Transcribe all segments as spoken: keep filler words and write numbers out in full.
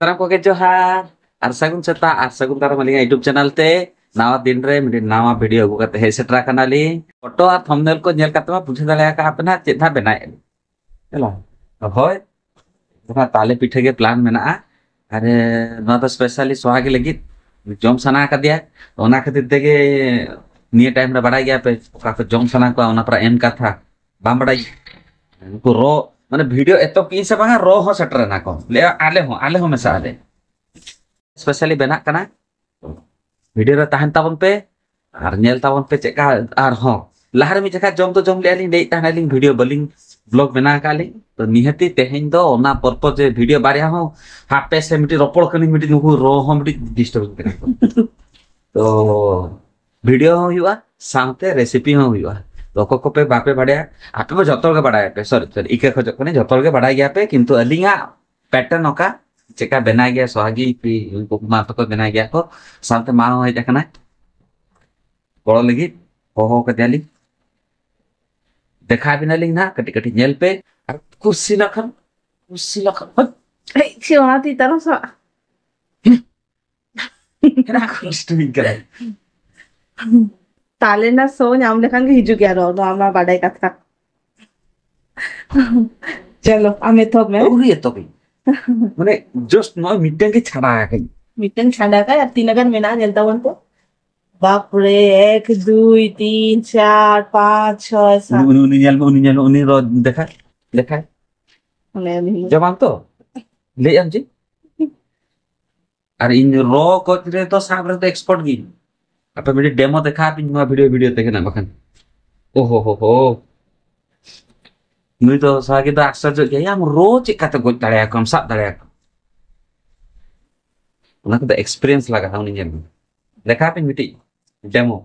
ᱥᱟᱱᱟᱢ ᱠᱚᱜᱮ ᱡᱚᱦᱟᱨ ᱟᱨ ᱥᱟᱹᱜᱩᱱ ᱥᱮᱛᱟᱜ ᱟᱨ ᱥᱟᱹᱜᱩᱱ ᱫᱟᱨᱟᱢ ᱟᱹᱞᱤᱧᱟᱜ YouTube ᱪᱮᱱᱮᱞ ᱛᱮ᱾ ᱱᱟᱣᱟ ᱫᱤᱱ ᱨᱮ ᱢᱤᱫᱴᱤᱡ ᱱᱟᱣᱟ ᱵᱷᱤᱰᱤᱭᱳ ᱟᱹᱜᱩ ᱠᱟᱛᱮ ᱦᱮᱡ ᱥᱮᱴᱮᱨ ᱟᱠᱟᱱᱟᱞᱤᱧ᱾ ᱯᱷᱳᱴᱳ ᱟᱨ ᱛᱷᱟᱢᱵᱱᱮᱞ ᱠᱚ ᱧᱮᱞ ᱠᱟᱛᱮ ᱢᱟ ᱵᱩᱡᱷᱟᱹᱣ ᱫᱟᱲᱮ ᱟᱠᱟᱫ ᱯᱮ ᱱᱟᱦᱟᱜ ᱪᱮᱫ ᱦᱟᱸᱜ ᱵᱮᱱᱟᱣᱮᱫ ᱞᱤᱧ᱾ ᱦᱮᱞᱳ᱾ ᱦᱳᱭ, ᱡᱟᱦᱟᱸ ᱛᱟᱞᱮ ᱯᱤᱴᱷᱟᱹ ᱜᱮ ᱯᱞᱟᱱ ᱢᱮᱱᱟᱜᱼᱟ᱾ ᱟᱨ ᱱᱚᱣᱟ ᱫᱚ ᱥᱯᱮᱥᱟᱞᱤ ᱥᱚᱦᱟᱜᱤ ᱞᱟᱹᱜᱤᱫ ᱡᱚᱢ ᱥᱟᱱᱟ ᱟᱠᱟᱫᱮᱭᱟ, ᱚᱱᱟ ᱠᱷᱟᱹᱛᱤᱨ ᱛᱮᱜᱮ ᱱᱤᱭᱟᱹ ᱴᱟᱭᱤᱢ ᱨᱮ ᱵᱟᱲᱟᱭ ᱜᱮᱭᱟ ᱯᱮ ᱚᱠᱟ ᱠᱚ ᱡᱚᱢ ᱥᱟᱱᱟ ᱠᱚᱣᱟ, ᱚᱱᱟ ᱯᱚᱨᱮ ᱮᱢ ᱠᱟᱛᱷᱟ ᱵᱟᱢ ᱵᱟᱲᱟᱭ᱾ ᱩᱱᱠᱩ ᱨᱚ, ᱢᱟᱱᱮ ᱵᱷᱤᱰᱤᱭᱳ ᱮᱛᱚᱦᱚᱵ ᱠᱮᱜᱼᱟᱹᱧ ᱥᱮ ᱵᱟᱝᱟ, ᱨᱚ ᱦᱚᱸ ᱥᱮᱴᱮᱨ ᱮᱱᱟ ᱠᱚ᱾ ᱞᱟᱹᱭᱟ ᱟᱞᱮ ᱦᱚᱸ, ᱟᱞᱮ ᱦᱚᱸ ᱢᱮᱥᱟ ᱟᱞᱮ᱾ ᱥᱯᱮᱥᱟᱞᱤ ᱵᱮᱱᱟᱜ ᱠᱟᱱᱟ, ᱵᱷᱤᱰᱤᱭᱳ ᱨᱮ ᱛᱟᱦᱮᱱ ᱛᱟᱵᱚᱱ ᱯᱮ ᱟᱨ ᱧᱮᱞ ᱛᱟᱵᱚᱱ ᱯᱮ ᱪᱮᱫᱠᱟ᱾ ᱟᱨᱦᱚᱸ ᱞᱟᱦᱟ ᱨᱮ ᱢᱤᱫ ᱡᱚᱠᱷᱟ ᱡᱚᱢ ᱫᱚ ᱡᱚᱢ ᱞᱮᱜᱼᱟ ᱞᱤᱧ, ᱞᱟᱹᱭᱮᱫ ᱛᱟᱦᱮᱱᱟᱞᱤᱧ ᱵᱷᱤᱰᱤᱭᱳ ᱵᱟᱹᱞᱤᱧ ᱵᱞᱚᱜ ᱵᱮᱱᱟᱣ ᱟᱠᱟᱫ ᱞᱤᱧ, ᱛᱚ ᱱᱤᱦᱟᱹᱛᱤ ᱛᱮᱦᱮᱧ ᱫᱚ ᱚᱱᱟ ᱯᱚᱨᱯᱚᱨ ᱡᱮ ᱵᱷᱤᱰᱤᱭᱳ ᱵᱟᱨᱭᱟ ᱦᱚᱸ ᱦᱟᱯᱮ ᱥᱮ ᱢᱤᱫᱴᱤᱡ ᱨᱚᱯᱚᱲ ᱠᱟᱹᱱᱟᱹᱧ, ᱢᱤᱫᱴᱤᱡ ᱱᱩᱠᱩ ᱨᱚ ᱦᱚᱸ ᱢᱤᱫᱴᱤᱡ ᱰᱤᱥᱴᱟᱨᱵ ᱠᱟᱱᱟ ᱠᱚ᱾ ᱛᱚ ᱵᱷᱤᱰᱤᱭᱳ ᱦᱚᱸ ᱦᱩᱭᱩᱜᱼᱟ, ᱥᱟᱶᱛᱮ ᱨᱮᱥᱤᱯᱤ ᱦᱚᱸ ᱦᱩᱭᱩᱜᱼᱟ᱾ ᱛᱚ ᱚᱠᱚᱭ ᱠᱚᱯᱮ ᱵᱟᱯᱮ ᱵᱟᱲᱟᱭᱟ, ᱟᱯᱮ ᱢᱟ ᱡᱚᱛᱚ ᱦᱚᱲ ᱜᱮ ᱵᱟᱲᱟᱭᱟᱯᱮ, ᱥᱚᱨᱤ ᱥᱚᱨᱤ, ᱤᱠᱟᱹ ᱠᱷᱚᱡᱚᱜ ᱠᱟᱹᱱᱟᱹᱧ, ᱡᱚᱛᱚ ᱦᱚᱲ ᱜᱮ ᱵᱟᱲᱟᱭ ᱜᱮᱭᱟᱯᱮ, ᱠᱤᱱᱛᱩ ᱟᱹᱞᱤᱧᱟᱜ ᱯᱮᱴᱟᱨᱱ ᱚᱠᱟ ᱪᱮᱫᱠᱟ ᱵᱮᱱᱟᱣ ᱜᱮᱭᱟ ᱥᱚᱦᱟᱜᱤ, ᱠᱤ ᱩᱱᱠᱩ ᱢᱟ ᱛᱟᱠᱚ ᱵᱮᱱᱟᱣ ᱜᱮᱭᱟ ᱠᱚ, ᱥᱟᱶᱛᱮ ᱢᱟ ᱦᱚᱸ ᱦᱮᱡ ᱟᱠᱟᱱᱟᱭ ᱜᱚᱲᱚ ᱞᱟᱹᱜᱤᱫ, ᱦᱚᱦᱚ ᱠᱟᱫᱮᱭᱟᱞᱤᱧ᱾ ᱫᱮᱠᱷᱟᱣ ᱵᱮᱱᱟᱞᱤᱧ ᱱᱟᱦᱟᱜ, ᱠᱟᱹᱴᱤᱡ ᱠᱟᱹᱴᱤᱡ ᱧᱮᱞ ᱯᱮ᱾ ᱟᱨ ᱠᱩᱥᱤ ᱞᱮᱠᱷᱟᱱ, ᱠᱩᱥᱤ ᱞᱮᱠᱷᱟᱱ, ᱦᱳᱭ᱾ ᱦᱮᱡ ᱪᱮ ᱚᱱᱟ ᱛᱤ ᱛᱟᱨᱚ ᱥᱟᱵ᱾ ᱦᱮᱱᱟᱜ ᱠᱚ ᱰᱤᱥᱴᱟᱨᱵᱤᱝ ᱠᱟᱱᱟ᱾ ᱛᱟᱞᱮ ᱨᱮᱱᱟᱜ ᱥᱚ ᱧᱟᱢ ᱞᱮᱠᱷᱟᱱ ᱜᱮ ᱦᱤᱡᱩᱜ ᱜᱮᱭᱟ ᱨᱚᱲ, ᱱᱚᱣᱟ ᱢᱟ ᱵᱟᱰᱟᱭ ᱠᱟᱛᱷᱟ᱾ ᱪᱚᱞᱚ, ᱟᱢ ᱮᱛᱚᱦᱚᱵ ᱢᱮ᱾ ᱟᱹᱣᱨᱤ ᱮᱛᱚᱦᱚᱵᱤᱧ᱾ ᱢᱟᱱᱮ, just ᱱᱚᱜᱼᱚᱭ ᱢᱤᱫᱴᱟᱝ ᱜᱮ ᱪᱷᱟᱰᱟ ᱟᱠᱟᱫᱟᱹᱧ᱾ ᱢᱤᱫᱴᱟᱝ ᱪᱷᱟᱰᱟ ᱠᱟᱭ ᱟᱨ ᱛᱤᱱᱟᱹᱜ ᱜᱟᱱ ᱢᱮᱱᱟᱜᱼᱟ ᱧᱮᱞ ᱛᱟᱵᱚᱱ ᱯᱮ᱾ ᱵᱟᱯᱨᱮ, ᱮᱠ, ᱫᱩᱭ, ᱛᱤᱱ, ᱪᱟᱨ, ᱯᱟᱸᱪ, ᱪᱷᱚᱭ, ᱥᱟᱛ᱾ ᱩᱱᱤ, ᱩᱱᱤ, ᱩᱱᱤ ᱧᱮᱞ ᱢᱮ, ᱩᱱᱤ ᱧᱮᱞ ᱢᱮ, ᱩᱱᱤ ᱨᱚ ᱫᱮᱠᱷᱟᱭ, ᱫᱮᱠᱷᱟᱭ᱾ ᱚᱱᱮ ᱩᱱᱤ᱾ ᱡᱚᱢᱟᱢ ᱛᱚ? ᱞᱟᱹᱭᱮᱫ ᱟᱢ ᱪᱮᱫ? ᱟᱨ ᱤᱧ ᱨᱚ ᱜᱚᱡ ᱨᱮᱫᱚ ᱥᱟᱵ ᱨᱮᱫᱚ expert ᱜᱤᱧ᱾ ᱟᱯᱮ ᱢᱤᱫᱴᱤᱡ demo ᱫᱮᱠᱷᱟᱣ ᱟᱯᱮᱧ ᱱᱚᱣᱟ ᱵᱷᱤᱰᱤᱭᱳ, ᱵᱷᱤᱰᱤᱭᱳ ᱛᱮᱜᱮ ᱱᱟᱜ ᱵᱟᱠᱷᱟᱱ᱾ ᱳᱦᱳ ᱦᱳ ᱦᱳ᱾ ᱱᱩᱭ ᱫᱚ ᱥᱟᱜᱮ ᱫᱚ ᱟᱥᱪᱚᱨᱡᱚ ᱜᱮᱭᱟ, ᱟᱢ ᱨᱚ ᱪᱮᱫ ᱠᱟᱛᱮ ᱜᱚᱡ ᱫᱟᱲᱮᱭᱟᱠᱚᱣᱟᱢ, ᱥᱟᱵ ᱫᱟᱲᱮᱭᱟᱠᱚᱣᱟᱢ? ᱚᱱᱟ ᱠᱚᱫᱚ experience ᱞᱟᱜᱟᱜᱼᱟ, ᱩᱱᱤ ᱧᱮᱞ ᱢᱮ᱾ ᱫᱮᱠᱷᱟᱣ ᱟᱯᱮᱧ ᱢᱤᱫᱴᱤᱡ demo᱾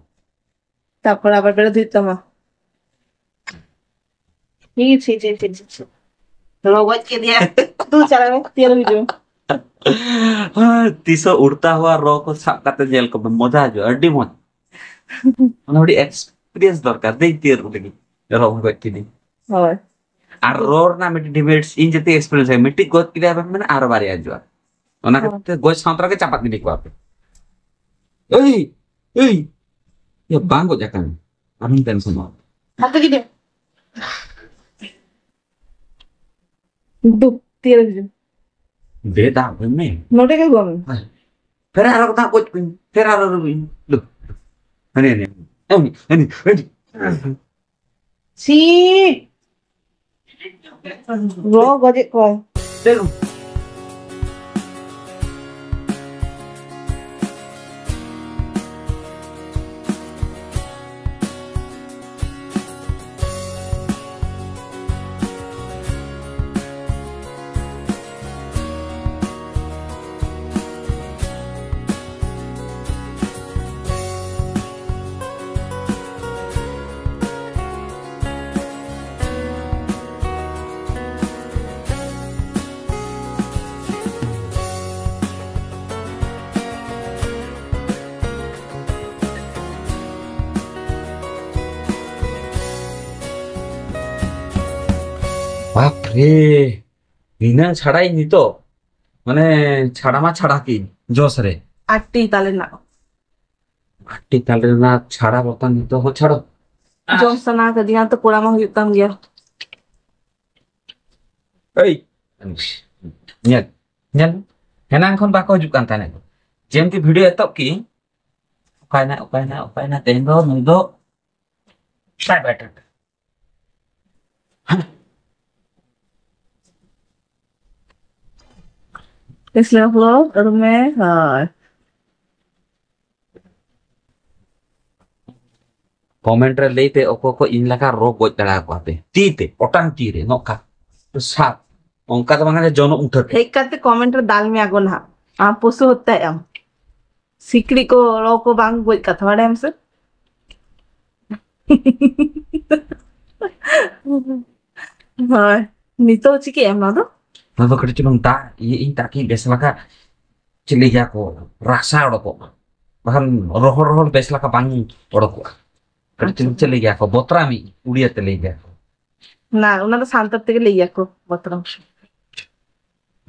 ᱛᱟᱨᱯᱚᱨ ᱟᱵᱟᱨ ᱵᱮᱨᱮᱫ ᱦᱩᱭᱩᱜ ᱛᱟᱢᱟ᱾ ᱪᱷᱤ, ᱪᱷᱤ, ᱪᱷᱤ, ᱪᱷᱤ, ᱪᱷᱤ, ᱪᱷᱤ᱾ ᱨᱚ ᱜᱚᱡ ᱠᱮᱫᱮᱭᱟ᱾ ᱛᱩ ᱪᱟᱞᱟᱜ ᱢᱮ, ᱛᱤᱭᱟᱹᱨ ᱦᱤᱡᱩᱜ ᱢᱮ᱾ ᱛᱤᱥᱚᱜ ᱩᱲᱛᱟ ᱦᱩᱣᱟ ᱨᱚ ᱠᱚ ᱥᱟᱵ ᱠᱟᱛᱮ ᱧᱮᱞ ᱠᱚᱢᱮ, ᱢᱚᱡᱟ ᱦᱤᱡᱩᱜᱼᱟ, ᱟᱹᱰᱤ ᱢᱚᱡᱽ᱾ ᱚᱱᱟ ᱟᱹᱰᱤ experience ᱫᱚᱨᱠᱟᱨ, ᱫᱮᱡ ᱛᱤᱭᱟᱹᱨ ᱞᱟᱹᱜᱤᱫ᱾ ᱨᱚ ᱜᱚᱡ ᱠᱮᱫᱮ᱾ ᱦᱳᱭ᱾ ᱟᱨ ᱨᱚ ᱨᱮᱱᱟᱜ ᱢᱤᱫᱴᱤᱡ demerits, ᱤᱧ ᱡᱟᱛᱮ experience ᱦᱩᱭᱩᱜᱼᱟ, ᱢᱤᱫᱴᱤᱡ ᱜᱚᱡ ᱠᱮᱫᱮᱭᱟ ᱵᱮᱱ ᱢᱮᱱᱟ ᱟᱨ ᱵᱟᱨᱭᱟ ᱦᱤᱡᱩᱜᱼᱟ᱾ ᱚᱱᱟ ᱦᱳᱭ᱾ ᱠᱷᱟᱹᱛᱤᱨ ᱛᱮ ᱜᱚᱡ ᱥᱟᱶᱛᱟ ᱨᱮᱜᱮ ᱪᱟᱯᱟᱫ ᱜᱤᱰᱤ ᱠᱚᱣᱟ ᱯᱮ᱾ ᱮᱭ, ᱮᱭ, ᱭᱟ, ᱵᱟᱝ ᱜᱚᱡ ᱟᱠᱟᱱ, ᱟᱞᱚᱢ ᱴᱮᱱᱥᱚᱱᱚᱜᱼᱟ᱾ ᱦᱟᱛᱮ ᱜᱤᱰᱤ᱾ ᱫᱩᱠ, ᱛᱤᱨᱮ ᱦᱤᱡᱩᱜ? ᱫᱮ ᱫᱟᱜ ᱟᱹᱜᱩᱭ ᱢᱮ᱾ ᱱᱚᱰᱮ ᱜᱮ ᱟᱹᱜᱩ ᱢᱮ᱾ ᱦᱳᱭ᱾ ᱯᱷᱮᱨ ᱟᱨᱚ ᱫᱟᱜ ᱜᱚᱡ ᱠᱚᱧ, ᱯᱷᱮᱨ ᱟᱨᱚ ᱨᱩᱭ᱾ ᱞᱩ᱾ ᱦᱟᱹᱱᱤ, ᱦᱟᱹᱱᱤ, ᱦᱟᱹᱱᱤ, ᱦᱟᱹᱱᱤ, ᱦᱟᱹᱱᱤ᱾ ᱪᱷᱤ! ᱨᱚ ᱜᱚᱡᱮᱫ ᱠᱚᱣᱟᱭ᱾ ᱫᱮ᱾ ᱵᱟᱯ ᱨᱮ, ᱱᱤᱱᱟᱹᱜ ᱪᱷᱟᱲᱟᱭ ᱱᱤᱛᱚᱜ, ᱢᱟᱱᱮ, ᱪᱷᱟᱲᱟ ᱢᱟ ᱪᱷᱟᱲᱟ ᱠᱤ, ᱡᱚᱥ ᱨᱮ᱾ ᱟᱴᱴᱤ ᱛᱟᱞᱮ ᱨᱮᱱᱟᱜ᱾ ᱟᱴᱴᱤ ᱛᱟᱞᱮ ᱨᱮᱱᱟᱜ ᱪᱷᱟᱲᱟ ᱵᱚᱛᱟᱱ ᱱᱤᱛᱚᱜ ᱦᱚᱸ ᱪᱷᱟᱲᱚ᱾ ᱡᱚᱢ ᱥᱟᱱᱟ ᱠᱟᱫᱤᱧᱟ ᱛᱚ, ᱠᱚᱲᱟ ᱢᱟ ᱦᱩᱭᱩᱜ ᱛᱟᱢ ᱜᱮᱭᱟ᱾ ᱮᱭ, ᱧᱮᱞ, ᱧᱮᱞ, ᱦᱮᱱᱟᱝ ᱠᱷᱚᱱ ᱵᱟᱠᱚ ᱦᱤᱡᱩᱜ ᱠᱟᱱ ᱛᱟᱦᱮᱸᱱᱟ᱾ ᱡᱮᱢᱛᱤ ᱵᱷᱤᱰᱤᱭᱳ ᱮᱛᱚᱦᱚᱵ ᱠᱤ, ᱚᱠᱟᱭᱱᱟ, ᱚᱠᱟᱭᱱᱟ, ᱚᱠᱟᱭᱱᱟ, ᱛᱮᱦᱮᱧ ᱫᱚ ᱱᱩᱭ ᱫᱚ ᱵᱟᱭ ᱵᱟᱭ ᱴᱟᱴᱟ᱾ ᱤᱥᱞᱟᱢ ᱯᱷᱞᱳ ᱨᱩᱢᱮ, ᱦᱳᱭ᱾ ᱠᱚᱢᱮᱱᱴ ᱨᱮ ᱞᱟᱹᱭ ᱯᱮ, ᱚᱠᱚᱭ ᱠᱚ ᱤᱧ ᱞᱮᱠᱟ ᱨᱳᱜᱽ ᱜᱚᱡ ᱫᱟᱲᱮ ᱟᱠᱚᱣᱟ ᱯᱮ? ᱛᱤ ᱛᱮ, ᱚᱴᱟᱝ ᱛᱤ ᱨᱮ, ᱱᱚᱝᱠᱟ ᱥᱟᱵ, ᱚᱱᱠᱟ ᱫᱚ ᱵᱟᱝ ᱡᱮ ᱡᱚᱱᱚᱜ ᱢᱩᱴᱷᱟᱹᱱ᱾ ᱦᱮᱡ ᱠᱟᱛᱮ ᱠᱚᱢᱮᱱᱴ ᱨᱮ ᱫᱟᱞ ᱢᱮᱭᱟ ᱠᱚ ᱱᱟᱦᱟᱜ, ᱟᱢ ᱯᱚᱥᱩ ᱦᱚᱛᱛᱟᱭ ᱟᱢ᱾ ᱥᱤᱠᱲᱤᱡ ᱠᱚ, ᱨᱚ ᱠᱚ ᱵᱟᱝ ᱜᱚᱡ ᱠᱟᱛᱷᱟ, ᱵᱟᱲᱟᱭᱟᱢ ᱥᱮ? ᱦᱳᱭ, ᱱᱤᱛᱚᱜ ᱪᱤᱠᱟᱹᱭᱟᱢ ᱱᱚᱣᱟ ᱫᱚ? ᱱᱚᱣᱟ ᱫᱚ ᱠᱟᱹᱴᱤᱡ ᱪᱩᱞᱩᱝ ᱫᱟᱜ ᱤᱭᱟᱹ ᱤᱧ, ᱛᱟᱠᱤ ᱵᱮᱥ ᱞᱮᱠᱟ ᱪᱤᱞᱤ ᱜᱮᱭᱟ ᱠᱚ, ᱨᱟᱥᱟ ᱚᱰᱚᱠᱚᱜ ᱢᱟ᱾ ᱵᱟᱠᱷᱟᱱ ᱨᱚᱦᱚᱲ ᱨᱚᱦᱚᱲ ᱵᱮᱥ ᱞᱮᱠᱟ ᱵᱟᱝ ᱚᱰᱚᱠᱚᱜᱼᱟ᱾ ᱠᱟᱹᱴᱤᱡ ᱪᱩᱞᱩᱝ ᱟᱪᱪᱷᱟ᱾ ᱪᱤᱞᱤ ᱜᱮᱭᱟ ᱠᱚ, ᱵᱚᱛᱨᱟᱢᱤ, ᱩᱲᱤᱭᱟ ᱛᱮ ᱞᱟᱹᱭ ᱜᱮᱭᱟ ᱠᱚ᱾ ᱱᱟ, ᱚᱱᱟ ᱫᱚ ᱥᱟᱱᱛᱟᱲ ᱛᱮᱜᱮ ᱞᱟᱹᱭ ᱜᱮᱭᱟ ᱠᱚ, ᱵᱚᱛᱨᱟᱢ᱾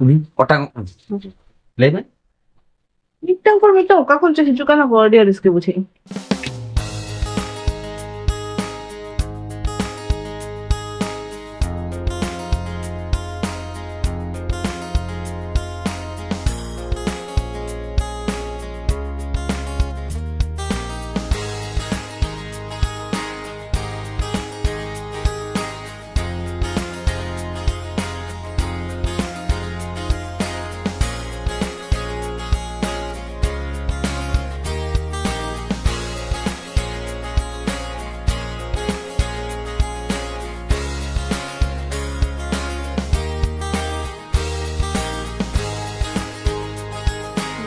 ᱩᱱᱤ ᱚᱴᱟᱝᱚᱜ ᱠᱟᱱᱟ᱾ ᱦᱩᱸ᱾ ᱞᱟᱹᱭ ᱢᱮ᱾ ᱢᱤᱫᱴᱟᱝ ᱯᱚᱨ ᱢᱤᱫᱴᱟᱝ ᱚᱠᱟ ᱠᱷᱚᱱ ᱪᱚ ᱦᱤᱡᱩᱜ ᱠᱟᱱᱟ ᱠᱚ, ᱟᱹᱰᱤ ᱟᱹᱲᱤᱥ ᱜᱮ ᱵᱩᱡᱷᱟᱹᱜ᱾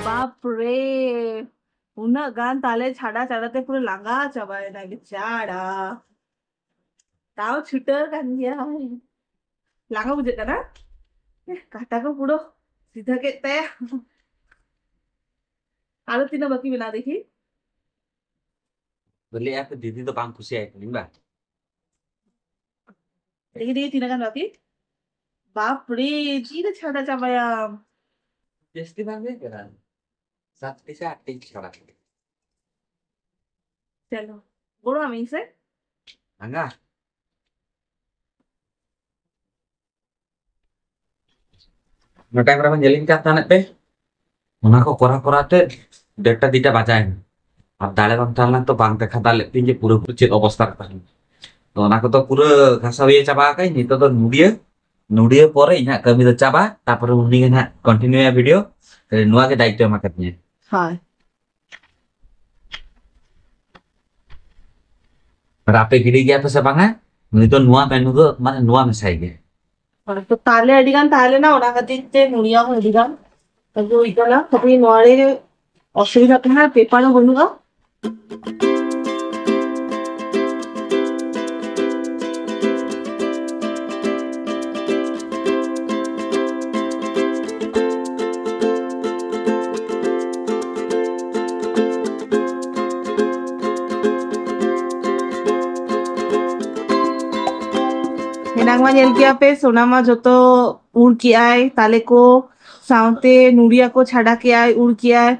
ᱵᱟᱯ ᱨᱮ, ᱩᱱᱟᱹᱜ ᱜᱟᱱ ᱛᱟᱞᱮ ᱪᱷᱟᱰᱟ ᱪᱷᱟᱰᱟ ᱛᱮ ᱯᱩᱨᱟᱹ ᱞᱟᱸᱜᱟ ᱪᱟᱵᱟᱭᱮᱱᱟ ᱵᱮᱪᱟᱨᱟ᱾ ᱛᱟᱣ ᱪᱷᱩᱴᱟᱹᱣ ᱠᱟᱱ ᱜᱮᱭᱟᱭ᱾ ᱞᱟᱸᱜᱟ ᱵᱩᱡᱷᱟᱹᱜ ᱠᱟᱱᱟ᱾ ᱮ, ᱠᱟᱴᱟ ᱠᱚ ᱯᱩᱨᱟᱹ ᱥᱤᱫᱷᱟᱹ ᱠᱮᱫ ᱛᱟᱭᱟ᱾ ᱟᱨᱚ ᱛᱤᱱᱟᱹᱜ ᱵᱟᱹᱠᱤ ᱢᱮᱱᱟᱜᱼᱟ ᱫᱮᱠᱷᱤ? ᱵᱚᱞᱮ ᱟᱯᱮ ᱫᱤᱫᱤ ᱫᱚ ᱵᱟᱝ ᱠᱩᱥᱤᱭᱟᱭ ᱠᱟᱹᱱᱟᱹᱧ ᱵᱟᱝ? ᱫᱮᱠᱷᱤ ᱫᱮᱠᱷᱤ ᱛᱤᱱᱟᱹᱜ ᱜᱟᱱ ᱵᱟᱹᱠᱤ? ᱵᱟᱯ ᱨᱮ, ᱛᱤᱨᱮ ᱪᱷᱟᱰᱟ ᱪᱟᱵᱟᱭᱟᱢ? ᱡᱟᱹᱥᱛᱤ ᱵᱟᱝ ᱦᱩᱭ ᱠᱟᱱᱟ, ᱥᱟᱛᱴᱤ ᱥᱮ ᱟᱴᱴᱤ ᱪᱷᱟᱲᱟ᱾ ᱪᱚᱞᱚ, ᱜᱚᱲᱚ ᱟᱢᱤᱧ ᱥᱮ? ᱞᱟᱸᱜᱟ᱾ ᱚᱱᱟ ᱴᱟᱭᱤᱢ ᱨᱮ ᱧᱮᱞᱤᱧ ᱠᱟᱱ ᱛᱟᱦᱮᱸᱫ ᱯᱮ, ᱚᱱᱟ ᱠᱚ ᱠᱚᱨᱟᱣ ᱠᱚᱨᱟᱣ ᱛᱮ ᱰᱮᱲᱴᱟ ᱫᱩᱭᱴᱟ ᱵᱟᱡᱟᱭᱮᱱᱟ᱾ ᱟᱨ ᱫᱟᱲᱮ ᱵᱟᱝ ᱛᱟᱦᱮᱸ ᱞᱮᱱ ᱛᱚ ᱵᱟᱝ ᱫᱮᱠᱷᱟ ᱫᱟᱲᱮ ᱞᱮᱫ ᱛᱤᱧ ᱡᱮ ᱯᱩᱨᱟᱹᱯᱩᱨᱤ ᱪᱮᱫ ᱚᱵᱚᱥᱛᱟ ᱨᱮ ᱛᱟᱦᱮᱸ ᱞᱮᱱᱟ᱾ ᱛᱚ ᱚᱱᱟ ᱠᱚᱫᱚ ᱯᱩᱨᱟᱹ ᱜᱷᱟᱥᱟᱣ ᱤᱭᱟᱹ ᱪᱟᱵᱟ ᱟᱠᱟᱫᱟᱹᱧ᱾ ᱱᱤᱛᱚᱜ ᱫᱚ ᱱᱩᱰᱤᱭᱟᱹ, ᱱᱩᱰᱤᱭᱟᱹ ᱯᱚᱨᱮ ᱤᱧᱟᱹᱜ ᱠᱟᱹᱢᱤ ᱫᱚ ᱪᱟᱵᱟ, ᱛᱟᱯᱚᱨᱮ ᱩᱱᱤ ᱜᱮ ᱱᱟᱦᱟᱜ ᱠᱚᱱᱴᱤᱱᱤᱭᱩᱭᱟ ᱵᱷᱤᱰᱤᱭᱳ᱾ ᱱᱚᱣᱟ ᱜᱮ ᱫᱟᱭᱤᱛᱛᱚ ᱮᱢ ᱟᱠᱟᱫᱤᱧᱟ᱾ ᱦᱳᱭ᱾ ᱟᱨ ᱟᱯᱮ ᱜᱤᱰᱤ ᱜᱮᱭᱟ ᱯᱮ ᱥᱮ ᱵᱟᱝᱟ? ᱱᱩᱭ ᱫᱚ ᱱᱚᱣᱟ ᱢᱮᱱᱩ ᱫᱚ ᱢᱟᱱᱮ ᱱᱚᱣᱟ ᱢᱮᱥᱟᱭ ᱜᱮ᱾ ᱦᱳᱭ, ᱛᱚ ᱛᱟᱦᱞᱮ ᱟᱹᱰᱤ ᱜᱟᱱ ᱛᱟᱦᱮᱸ ᱞᱮᱱᱟ, ᱚᱱᱟ ᱠᱷᱟᱹᱛᱤᱨ ᱛᱮ ᱱᱩᱭᱟᱜ ᱦᱚᱸ ᱟᱹᱰᱤ ᱜᱟᱱ ᱟᱹᱜᱩ ᱦᱩᱭ ᱠᱟᱱᱟ᱾ ᱠᱟᱹᱴᱤᱡ ᱱᱚᱣᱟ ᱨᱮ ᱚᱥᱩᱵᱤᱫᱷᱟ ᱛᱟᱦᱮᱸ, ᱯᱮᱯᱟᱨ ᱦᱚᱸ ᱵᱟᱹᱱᱩᱜᱼᱟ᱾ ᱮᱱᱟᱝ ᱢᱟ ᱧᱮᱞ ᱠᱮᱜᱼᱟ ᱯᱮ, ᱥᱳᱱᱟ ᱢᱟ ᱡᱚᱛᱚ ᱯᱩᱨ ᱠᱮᱜᱼᱟᱭ ᱛᱟᱞᱮ ᱠᱚ᱾ ᱥᱟᱶᱛᱮ ᱱᱩᱲᱤᱭᱟ ᱠᱚ ᱪᱷᱟᱰᱟ ᱠᱮᱜᱼᱟᱭ, ᱩᱲ ᱠᱮᱜᱼᱟᱭ᱾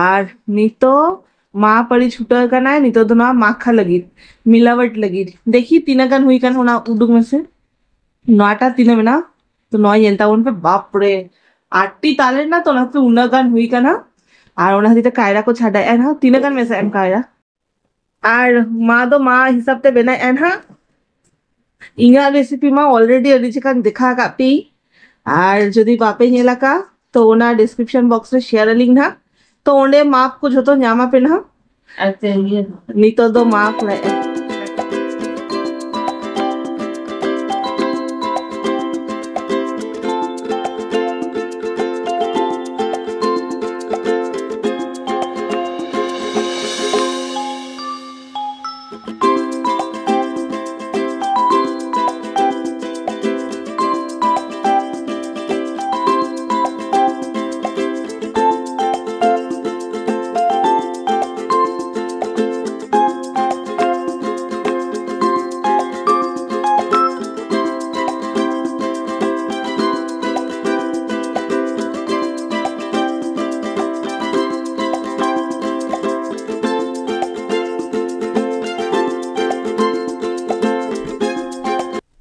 ᱟᱨ ᱱᱤᱛᱚᱜ ᱢᱟ ᱯᱟᱹᱲᱤ ᱪᱷᱩᱴᱟᱹᱣ ᱠᱟᱱᱟᱭ, ᱱᱤᱛᱚᱜ ᱫᱚ ᱱᱚᱣᱟ ᱢᱟᱠᱷᱟ ᱞᱟᱹᱜᱤᱫ, ᱢᱤᱞᱟᱣᱟᱴ ᱞᱟᱹᱜᱤᱫ᱾ ᱫᱮᱠᱷᱤ ᱛᱤᱱᱟᱹᱜ ᱜᱟᱱ ᱦᱩᱭ ᱠᱟᱱ, ᱚᱱᱟ ᱩᱰᱩᱠ ᱢᱮᱥᱮ᱾ ᱱᱚᱣᱟᱴᱟ ᱛᱤᱱᱟᱹᱜ ᱢᱮᱱᱟᱜᱼᱟ? ᱛᱚ ᱱᱚᱣᱟ ᱧᱮᱞ ᱛᱟᱵᱚᱱ ᱯᱮ, ᱵᱟᱯ ᱨᱮ, ᱟᱴᱴᱤ ᱛᱟᱞᱮ ᱨᱮᱱᱟᱜ ᱛᱚ ᱚᱱᱟ ᱠᱷᱟᱹᱛᱤᱨ ᱩᱱᱟᱹᱜ ᱜᱟᱱ ᱦᱩᱭ ᱠᱟᱱᱟ᱾ ᱟᱨ ᱚᱱᱟ ᱠᱷᱟᱹᱛᱤᱨ ᱛᱮ ᱠᱟᱭᱨᱟ ᱠᱚ ᱪᱷᱟᱰᱟᱭᱮᱜᱼᱟ ᱱᱟᱦᱟᱜ᱾ ᱛᱤᱱᱟᱹᱜ ᱜᱟᱱ ᱢᱮᱥᱟᱭ ᱮᱢ ᱠᱟᱭᱨᱟ? ᱟᱨ ᱢᱟ ᱫᱚ ᱢᱟ ᱦᱤᱥᱟᱹᱵ ᱛᱮ ᱵᱮᱱᱟᱣᱮᱫᱼᱟ ᱱᱟᱦᱟᱜ᱾ ᱤᱧᱟᱹᱜ ᱨᱮᱥᱤᱯᱤ ᱢᱟ already ᱟᱹᱰᱤ ᱪᱮᱠᱟᱧ ᱫᱮᱠᱷᱟᱣ ᱟᱠᱟᱫ ᱯᱮ᱾ ᱟᱨ ᱡᱩᱫᱤ ᱵᱟᱯᱮ ᱧᱮᱞ ᱟᱠᱟᱫ, ᱛᱚ ᱚᱱᱟ description box ᱨᱮ share ᱟᱹᱞᱤᱧ ᱱᱟᱦᱟᱜ᱾ ᱛᱚ ᱚᱸᱰᱮ ᱢᱟᱯ ᱠᱚ ᱡᱷᱚᱛᱚ ᱧᱟᱢ ᱟᱯᱮ ᱱᱟᱦᱟᱜ᱾ ᱟᱪᱪᱷᱟ, ᱤᱭᱟᱹ᱾ ᱱᱤᱛᱚᱜ ᱫᱚ ᱢᱟᱯ ᱞᱮ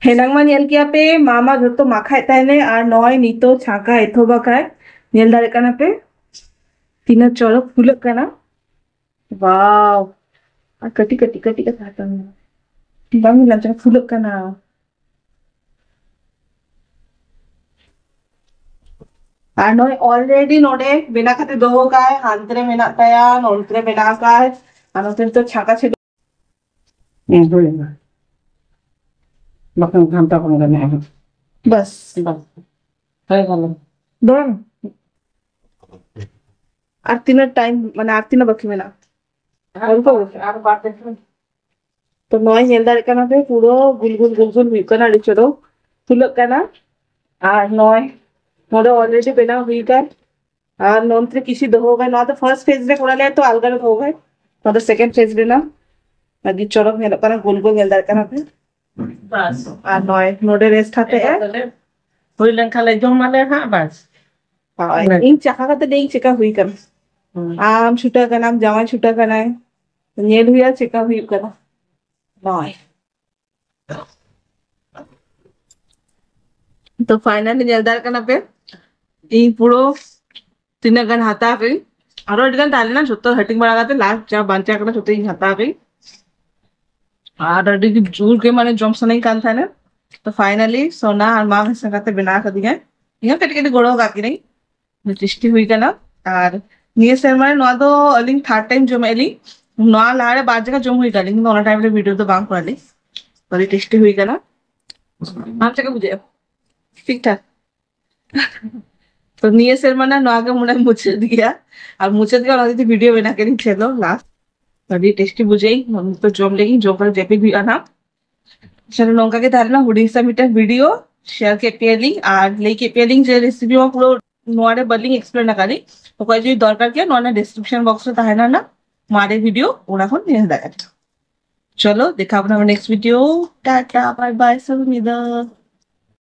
ᱦᱮᱱᱟᱝ ᱢᱟ ᱧᱮᱞ ᱠᱮᱭᱟ ᱯᱮ, ᱢᱟ ᱢᱟ ᱡᱷᱚᱛᱚ ᱢᱟᱠᱷᱟᱭᱮᱫ ᱛᱟᱦᱮᱱᱮ, ᱟᱨ ᱱᱚᱜᱼᱚᱭ ᱱᱤᱛᱚᱜ ᱪᱷᱟᱸᱠᱟ ᱮᱛᱚᱦᱚᱵ ᱟᱠᱟᱫ᱾ ᱧᱮᱞ ᱫᱟᱲᱮᱭᱟᱜ ᱠᱟᱱᱟ ᱯᱮ ᱛᱤᱱᱟᱹᱜ ᱪᱚᱨᱚᱠ ᱯᱷᱩᱞᱟᱹᱜ ᱠᱟᱱᱟ᱾ ᱣᱟᱣ! ᱟᱨ ᱠᱟᱹᱴᱤᱡ ᱠᱟᱹᱴᱤᱡ ᱠᱟᱹᱴᱤᱡ ᱠᱟᱛᱮ ᱦᱟᱛᱟᱣ ᱢᱮ᱾ ᱵᱟᱝ ᱧᱮᱞ ᱧᱟᱢ ᱠᱟᱱᱟ, ᱯᱷᱩᱞᱟᱹᱜ ᱠᱟᱱᱟ᱾ ᱟᱨ ᱱᱚᱜᱼᱚᱭ already ᱱᱚᱰᱮ ᱵᱮᱱᱟᱣ ᱠᱟᱛᱮ ᱫᱚᱦᱚ ᱠᱟᱜᱼᱟᱭ, ᱦᱟᱱᱛᱮ ᱨᱮ ᱢᱮᱱᱟᱜ ᱛᱟᱭᱟ, ᱱᱚᱱᱛᱮ ᱨᱮ ᱢᱮᱱᱟᱜ ᱟᱠᱟᱫ, ᱟᱨ ᱱᱚᱛᱮ ᱱᱤᱛᱚᱜ ᱪᱷᱟᱸᱠᱟ ᱪᱷᱤᱰᱩ᱾ ᱦᱮᱸ, ᱦᱩᱭ ᱮᱱᱟ᱾ ᱵᱟᱠᱷᱟᱱ ᱜᱷᱟᱱᱴᱟ ᱵᱟᱝ ᱜᱟᱱᱚᱜᱼᱟ᱾ ᱵᱟᱥ᱾ ᱵᱟᱥ᱾ ᱦᱳᱭ ᱜᱟᱱᱚᱜᱼᱟ᱾ ᱵᱟᱝ? ᱟᱨ ᱛᱤᱱᱟᱹᱜ time, ᱢᱟᱱᱮ ᱟᱨ ᱛᱤᱱᱟᱹᱜ ᱵᱟᱹᱠᱤ ᱢᱮᱱᱟᱜᱼᱟ? ᱟᱨ ᱵᱟᱨ ᱫᱤᱱ᱾ ᱛᱚ ᱱᱚᱜᱼᱚᱭ ᱧᱮᱞ ᱫᱟᱲᱮᱭᱟᱜ ᱠᱟᱱᱟ ᱯᱮ, ᱯᱩᱨᱟᱹ ᱜᱩᱞ ᱜᱩᱞ ᱜᱩᱞ ᱜᱩᱞ ᱦᱩᱭᱩᱜ ᱠᱟᱱᱟ, ᱟᱹᱰᱤ ᱪᱚᱨᱚᱠ ᱯᱷᱩᱞᱟᱹᱜ ᱠᱟᱱᱟ᱾ ᱟᱨ ᱱᱚᱜᱼᱚᱭ ᱱᱚᱰᱮ already ᱵᱮᱱᱟᱣ ᱦᱩᱭ ᱟᱠᱟᱱ᱾ ᱟᱨ ᱱᱚᱱᱛᱮ ᱨᱮ ᱠᱤᱪᱷᱩ ᱫᱚᱦᱚ ᱟᱠᱟᱱ, ᱱᱚᱣᱟ ᱫᱚ first phase ᱨᱮ ᱠᱚᱨᱟᱣ ᱞᱮᱭᱟ, ᱛᱚ ᱟᱞᱜᱟ ᱨᱮ ᱫᱚᱦᱚ ᱟᱠᱟᱱ᱾ ᱱᱚᱣᱟ ᱫᱚ second phase ᱨᱮᱱᱟᱜ᱾ ᱟᱹᱰᱤ ᱪᱚᱨᱚᱠ ᱧᱮᱞᱚᱜ ᱠᱟᱱᱟ, ᱜᱳᱞ ᱜᱳᱞ ᱧᱮᱞ ᱫᱟᱲᱮᱭᱟᱜ ᱠᱟᱱᱟ ᱯᱮ᱾ ᱵᱟᱥ᱾ ᱟᱨ ᱱᱚᱜᱼᱚᱭ ᱱᱚᱰᱮ rest ᱦᱟᱛᱮ ᱮ᱾ ᱦᱩᱭ ᱞᱮᱱᱠᱷᱟᱱ ᱞᱮ ᱡᱚᱢ ᱟᱞᱮ ᱦᱟᱸᱜ, ᱵᱟᱥ᱾ ᱦᱳᱭ, ᱤᱧ ᱪᱟᱠᱷᱟ ᱠᱟᱛᱮ ᱞᱟᱹᱭᱟᱹᱧ ᱪᱮᱠᱟ ᱦᱩᱭ ᱠᱟᱱᱟ᱾ ᱟᱢ ᱪᱷᱩᱴᱟᱹ ᱠᱟᱱᱟᱢ, ᱡᱟᱶᱟᱭ ᱪᱷᱩᱴᱟᱹ ᱠᱟᱱᱟᱭ, ᱧᱮᱞ ᱦᱩᱭᱩᱜᱼᱟ ᱪᱮᱠᱟ ᱦᱩᱭᱩᱜ ᱠᱟᱱᱟ᱾ ᱱᱚᱜᱼᱚᱭ᱾ ᱛᱚ finally ᱧᱮᱞ ᱫᱟᱲᱮᱭᱟᱜ ᱠᱟᱱᱟ ᱯᱮ, ᱤᱧ ᱯᱩᱨᱟᱹ ᱛᱤᱱᱟᱹᱜ ᱜᱟᱱ ᱦᱟᱛᱟᱣ ᱠᱟᱹᱧ, ᱟᱨᱚ ᱟᱹᱰᱤ ᱜᱟᱱ ᱛᱟᱦᱮᱸ ᱞᱮᱱᱟ, ᱡᱷᱚᱛᱚ ᱦᱟᱹᱴᱤᱧ ᱵᱟᱲᱟ ᱠᱟᱛᱮ last ᱡᱟ ᱵᱟᱧᱪᱟᱣ ᱠᱟᱱᱟ ᱡᱷᱚᱛᱚ ᱤᱧ ᱦᱟᱛᱟᱣ ᱠᱟᱹᱧ᱾ ᱟᱨ ᱟᱹᱰᱤ ᱡᱳᱨ ᱜᱮ ᱢᱟᱱᱮ ᱡᱚᱢ ᱥᱟᱱᱟᱧ ᱠᱟᱱ ᱛᱟᱦᱮᱱᱟ᱾ ᱛᱚ finally ᱥᱳᱱᱟ ᱟᱨ ᱢᱟ ᱢᱮᱥᱟ ᱠᱟᱛᱮ ᱵᱮᱱᱟᱣ ᱠᱟᱫᱤᱧᱟᱭ᱾ ᱤᱧ ᱦᱚᱸ ᱠᱟᱹᱴᱤᱡ ᱠᱟᱹᱴᱤᱡ ᱜᱚᱲᱚ ᱟᱠᱟᱫ ᱠᱤᱱᱟᱹᱧ᱾ ᱴᱮᱥᱴᱤ ᱦᱩᱭ ᱠᱟᱱᱟ᱾ ᱟᱨ ᱱᱤᱭᱟᱹ ᱥᱮᱨᱢᱟ ᱨᱮ ᱱᱚᱣᱟ ᱫᱚ ᱟᱹᱞᱤᱧ third time ᱡᱚᱢᱮᱫ ᱞᱤᱧ᱾ ᱱᱚᱣᱟ ᱞᱟᱦᱟᱨᱮ ᱵᱟᱨ ᱡᱟᱭᱜᱟ ᱡᱚᱢ ᱦᱩᱭ ᱠᱟᱱᱟ, ᱤᱧ ᱫᱚ ᱚᱱᱟ time ᱨᱮ video ᱫᱚ ᱵᱟᱝ ᱠᱚᱨᱟᱣ ᱞᱤᱧ᱾ ᱟᱹᱰᱤ ᱴᱮᱥᱴᱤ ᱦᱩᱭ ᱠᱟᱱᱟ᱾ ᱟᱢ ᱪᱮᱫ ᱞᱮᱠᱟ ᱵᱩᱡᱷᱟᱹᱜᱼᱟ? ᱴᱷᱤᱠ ᱴᱷᱟᱠ? ᱛᱚ ᱱᱤᱭᱟᱹ ᱥᱮᱨᱢᱟ ᱨᱮᱱᱟᱜ ᱱᱚᱣᱟ ᱜᱮ ᱢᱚᱱᱮ ᱦᱚᱭ ᱢᱩᱪᱟᱹᱫ ᱜᱮᱭᱟ᱾ ᱟᱨ ᱢᱩᱪᱟᱹᱫ ᱜᱮ ᱚᱱᱟ ᱡᱩᱫᱤ video ᱵᱮᱱᱟᱣ ᱠᱮᱫᱤᱧ ᱪᱮᱫᱚ last᱾ ᱟᱹᱰᱤ ᱴᱮᱥᱴᱤ ᱵᱩᱡᱷᱟᱹᱜ ᱤᱧ ᱱᱤᱛᱚᱜ ᱡᱚᱢ ᱞᱟᱹᱜᱤᱫ, ᱡᱚᱢ ᱠᱟᱛᱮ ᱡᱟᱹᱯᱤᱫ ᱦᱩᱭᱩᱜᱼᱟ ᱱᱟᱦᱟᱜ᱾ ᱪᱚᱞᱚ, ᱱᱚᱝᱠᱟ ᱜᱮ ᱛᱟᱦᱮᱸ ᱞᱮᱱᱟ ᱦᱩᱰᱤᱧ ᱥᱟ ᱢᱤᱫᱴᱟᱝ video, share ᱠᱮᱫ ᱯᱮᱭᱟᱞᱤᱧ ᱟᱨ ᱞᱟᱹᱭ ᱠᱮᱫ ᱯᱮᱭᱟᱞᱤᱧ ᱡᱮ recipe ᱢᱟ ᱯᱩᱨᱟᱹ ᱱᱚᱣᱟ ᱨᱮ ᱵᱟᱹᱞᱤᱧ explain ᱟᱠᱟᱫᱤᱧ᱾ ᱚᱠᱚᱭ ᱡᱩᱫᱤ ᱫᱚᱨᱠᱟᱨ ᱜᱮᱭᱟ, ᱱᱚᱣᱟ ᱨᱮᱱᱟᱜ description box ᱨᱮ ᱛᱟᱦᱮᱱᱟ ᱱᱟ ᱢᱟᱨᱮ video, ᱚᱱᱟ ᱠᱷᱚᱱ ᱧᱮᱞ ᱫᱟᱲᱮᱭᱟᱜᱼᱟ᱾ ᱪᱚᱞᱚ, ᱫᱮᱠᱷᱟ ᱵᱚᱱᱟ next video. Tata, bye bye, ᱥᱟᱹᱜᱩᱱ ᱧᱤᱫᱟᱹ᱾